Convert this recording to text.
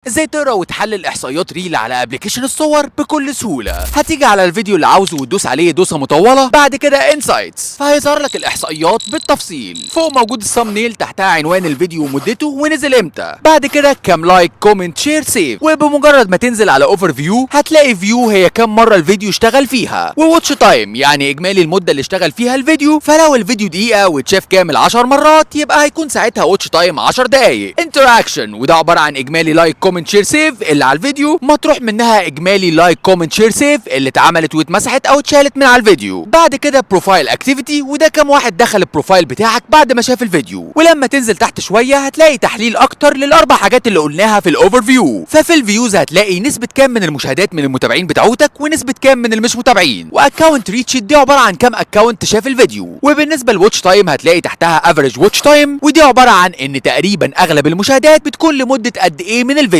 ازاي تقرا وتحلل احصائيات reel على application الصور بكل سهوله. هتيجي على الفيديو اللي عاوزه وتدوس عليه دوسة مطوله، بعد كده insights، فهيظهر لك الاحصائيات بالتفصيل. فوق موجود ال thumbnail، تحتها عنوان الفيديو ومدته ونزل امتى، بعد كده كام like، comment، share، save. وبمجرد ما تنزل على overview هتلاقي view هي كام مرة الفيديو اشتغل فيها، و watch time يعني اجمالي المدة اللي اشتغل فيها الفيديو. فلو الفيديو دقيقة واتشاف كامل 10 مرات يبقى هيكون ساعتها watch time 10 دقايق. interaction وده عبارة عن اجمالي like، comment، share، save اللي على الفيديو، مطروح منها اجمالي like، comment، share، save اللي اتعملت واتمسحت او اتشالت من على الفيديو. بعد كده profile activity وده كام واحد دخل ال profile بتاعك بعد ما شاف الفيديو. ولما تنزل تحت شوية هتلاقي تحليل اكتر للاربع حاجات اللي قلناها في ال overview. ففي ال views هتلاقي نسبه كام من المشاهدات من المتابعين بتاعتك ونسبه كام من المش متابعين. و account reach دي عبارة عن كام account شاف الفيديو. وبالنسبة لل watch time هتلاقي تحتها average watch time، ودي عبارة عن ان تقريبا اغلب المشاهدات بتكون لمدة قد ايه من الفيديو.